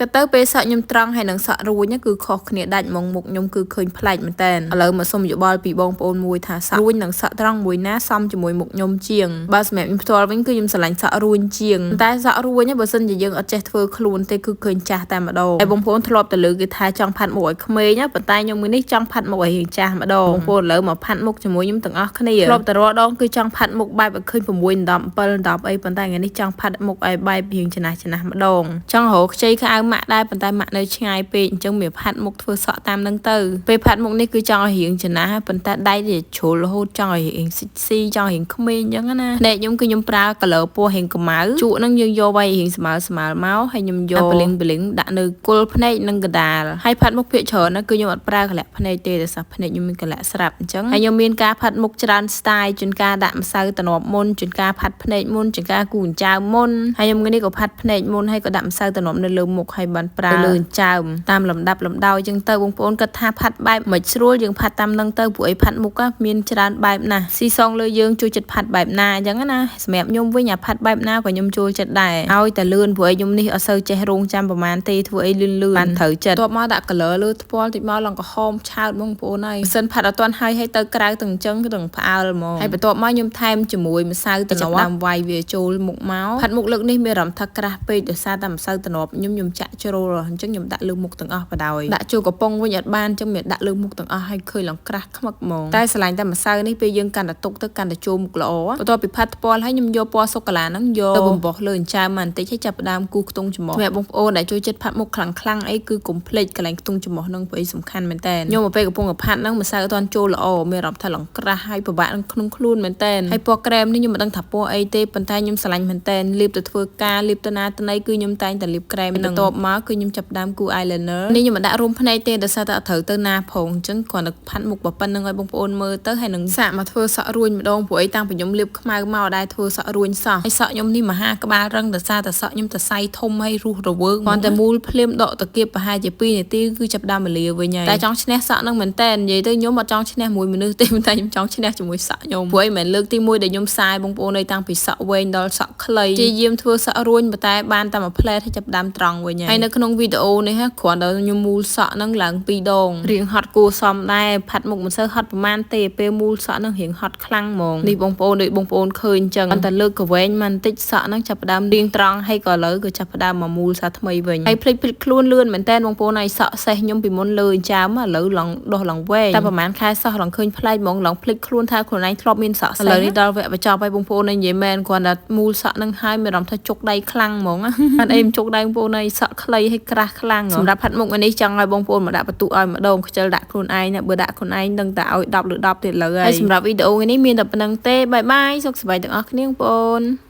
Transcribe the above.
ក៏ទៅពេលសក់ខ្ញុំត្រង់ហើយនឹងសក់រួញគឺខុសគ្នាដាច់ហ្មងមុខខ្ញុំគឺឃើញប្លែកមែនតើឥឡូវមកសុំយោបល់ពីបងប្អូនមួយថាសក់រួញនិងសក់ត្រង់មួយណាសមជាមួយមុខខ្ញុំជាងបើសម្រាប់ខ្ញុំផ្ទាល់វិញគឺខ្ញុំស្រឡាញ់សក់រួញជាងតែសក់រួញបើសិនជាយើងអត់ចេះធ្វើខ្លួនទេគឺឃើញចាស់តែម្ដងហើយបងប្អូនធ្លាប់ទៅលើគេថាចង់ផាត់មុខឲ្យក្មេងប៉ុន្តែខ្ញុំមួយនេះចង់ផាត់មុខឲ្យរៀងចាស់ម្ដងបងប្អូនឥឡូវមកផាត់មុខជាមួយខ្ញុំទាំងអស់គ្នាធ្លាប់តែរាល់ដងគឺចង់ផាត់មុខបែបឲ្យឃើញ6 10 7 10អីប៉ុន្តែថ្ងៃនេះចង់ផាត់មុខឲ្យបែបរៀងចំណាស់ចំណាស់ម្ដងចង់រកខ្ចីខោអាវម៉ាក់ដែរប៉ុន្តែម៉ាក់នៅឆ្ងាយពេកអញ្ចឹងវាផាត់មុខធ្វើសក់តាមនឹងទៅពេលផាត់មុខនេះគឺចង់ឲ្យរៀងចំណាស់ប៉ុន្តែដៃវាជ្រុលរហូតចង់ឲ្យរៀងសិចស៊ីចង់រៀងក្មេងអញ្ចឹងណាភ្នែកខ្ញុំគឺខ្ញុំប្រើ color ពណ៌រៀងកម្ៅជក់ហ្នឹងយើងយកໄວរៀងស្មើស្មើមកហើយខ្ញុំយកបលិងបលិងដាក់នៅគល់ភ្នែកនិងកណ្ដាលហើយផាត់មុខភាគច្រើនណាគឺខ្ញុំអត់ប្រើកលៈភ្នែកទេដោយសារភ្នែកខ្ញុំមានកលៈស្រាប់អញ្ចឹងហើយខ្ញុំមានការផាត់មុខច្រើន style ជួនកាលដាក់ម្សៅតំណប់មុនជួនកាលផាត់ភ្នែកមុនជួនកាលគូចិញ្ចើមមុនហើយខ្ញុំនេះក៏ផាត់ភ្នែកមុនហើយក៏ដាក់ម្សៅតំណប់នៅលើមុខហើយបានប្រើលើចិញ្ចើមតាមលំដាប់លំដោយអញ្ចឹងទៅបងប្អូនគិតថាផាត់បែបមិនស្រួលយើងផាត់តាមនឹងទៅព្រោះអីផាត់មុខមានច្រើនបែបណាស់ស៊ីសងលើយើងជួយចិត្តផាត់បែបណាអញ្ចឹងណាសម្រាប់ខ្ញុំវិញអាផាត់បែបណាក៏ខ្ញុំចូលចិត្តដែរឲ្យតែលឿនព្រោះអីខ្ញុំនេះអត់សូវចេះរងចាំប្រហែលទេធ្វើអីលឿនលឿនបានត្រូវចិត្តតបមកដាក់ color លើថ្ពាល់តិចមកឡើងក្រហមឆើតបងប្អូនហើយបើសិនផាត់អត់ទាន់ហើយហើយទៅក្រៅទាំងអញ្ចឹងទាំងផ្អើលហ្មងហើយបន្ទាប់មកខ្ញុំថែមជាមួយម្សៅតំណប់តាមវាយវាចូលមុខមកផាត់មុខលើកនេះមានអារម្មណ៍ថាក្រាស់ពេកដោយសារតែម្សៅតំណប់ខ្ញុំខ្ញុំចាក់ជ្រុលអញ្ចឹងខ្ញុំដាក់លើមុខទាំងអស់បដ ாய் ដាក់ចូលកំប៉ុងវិញអត់បានអញ្ចឹងមានដាក់លើមុខទាំងអស់ហើយឃើញឡើងក្រាស់ខ្មឹកហ្មងតែស្រឡាញ់តែម្សៅនេះពេលយើងកាន់តែទុកទៅកាន់តែចូលមុខល្អបន្ទាប់ពីផាត់ថ្ពាល់ហើយខ្ញុំយកពណ៌សូកូឡាហ្នឹងយកទៅបំបោះលើចិញ្ចើមបន្តិចហើយចាប់ផ្ដើមគូសខ្ទង់ច្រមុះសម្រាប់បងប្អូនដែលចូលចិត្តផាត់មុខខ្លាំងខ្លាំងអីគឺកុំភ្លេចកន្លែងខ្ទង់ច្រមុះហ្នឹងព្រោះអីសំខាន់មែនតើខ្ញុំមកពេលកំពុងតែផាត់ហ្នឹងម្សៅអត់ទាន់ចូលល្អមានអារម្មណ៍ថាឡើងក្រាស់ហើយពិបាកក្នុងខ្លួនមែនតើហើយពណ៌ក្រែមនេះខ្ញុំមិនដឹងថាពណ៌អីទេប៉ុន្តែខ្ញុំស្រឡាញ់មែនតើលាបទៅធ្វើការលាបទៅណាទៅណីគឺខ្ញុំតែងតែលាបក្រែមហ្នឹងបន្ទាប់មកគឺខ្ញុំចាប់ផ្ដើមគូស eyeliner នេះខ្ញុំមិនដាក់រួមភ្នែកទេដោយសារតែអត់ត្រូវទៅណាផងអញ្ចឹងគ្រាន់តែផាត់មុខប៉ុណ្្នឹងឲ្យបងប្អូនមើលទៅហើយនឹងសាកមកធ្វើសក់រួញម្ដងព្រោះអីតាំងពីខ្ញុំលាបខ្មៅមកដែរធ្វើសក់រួញសោះហើយសក់ខ្ញុំនេះមហាក្បាលរឹងដោយសារតែសក់ខ្ញុំតសៃធំហើយរុះរវើកគ្រាន់តែមូលភ្លាមដកតាគៀបប្រហែលជា2នាទីគឺចាប់ដើមមលាវិញហើយតែចង់ឈ្នះសក់នឹងមែនតើនិយាយទៅខ្ញុំអត់ចង់ឈ្នះមួយមនុស្សទេតែខ្ញុំចង់ឈ្នះជាមួយសក់ខ្ញុំព្រោះអីមិនលើកទី1ដែលខ្ញុំសាយបងប្អូនអើយតាំងពីសក់វែងដល់សក់ខ្លីព្យាយាមធ្វើសក់រួញប៉ុន្តែបានតែមួយផ្លែហើយចាប់ដើមត្រង់វិញហើយនៅក្នុងវីដេអូនេះគ្រាន់តែខ្ញុំមូលសក់នឹងឡើងពីរដងរៀងហត់គួសមដែរផាត់មុខមិនសូវហត់ប្រហែលទេពេលមូលសក់នឹងរៀងហត់ខ្លាំងហ្មងនេះបងប្អូនដូចបងប្អូនឃើញអញ្ចឹងតែលើកកវែងមកបន្តិចសក់នឹងចាប់ផ្ដើមរៀងត្រង់ហើយក៏ឥឡូវក៏ចាប់ផ្ដើមមកមូលសាថ្មីវិញហើយភ្លេចភ្លេចខ្លួនលឿនមែនតើបងប្អូនហើយសក់សេះខ្ញុំពីមុនលើចាមឥឡូវឡើងដោះឡើងវែងតែប្រហែលខែសោះឡើងឃើញប្លែកហ្មងឡើងភ្លេចខ្លួនថាខ្លួនឯងធ្លាប់មានសក់សេះឥឡូវនេះដល់វគ្គបញ្ចប់ហើយបងប្អូននិយាយមែនគ្រាន់តែមូលសក់នឹងហើយមានអារម្មណ៍ថាជុកដៃខ្លាំងហ្មងអត់អីមិនជុកដៃបងប្អូនហើយសក់ខ្លីហើយក្រាស់ខ្លាំងសម្រាប់ផាត់មុខនេះចង់ឲ្យបងប្អូនមកដាក់បន្ទុកឲ្យម្ដងខ្ជិលដាក់ខ្លួនឯងណាបើដាក់ខ្លួនឯងដឹងតែឲ្យ10ឬ10ទៀតលើហើយសម្រាប់វីដេអូនេះមានតែប៉ុណ្្នឹងទេbye bye សុខសប្បាយទាំងអស់គ្នាបងប្អូន។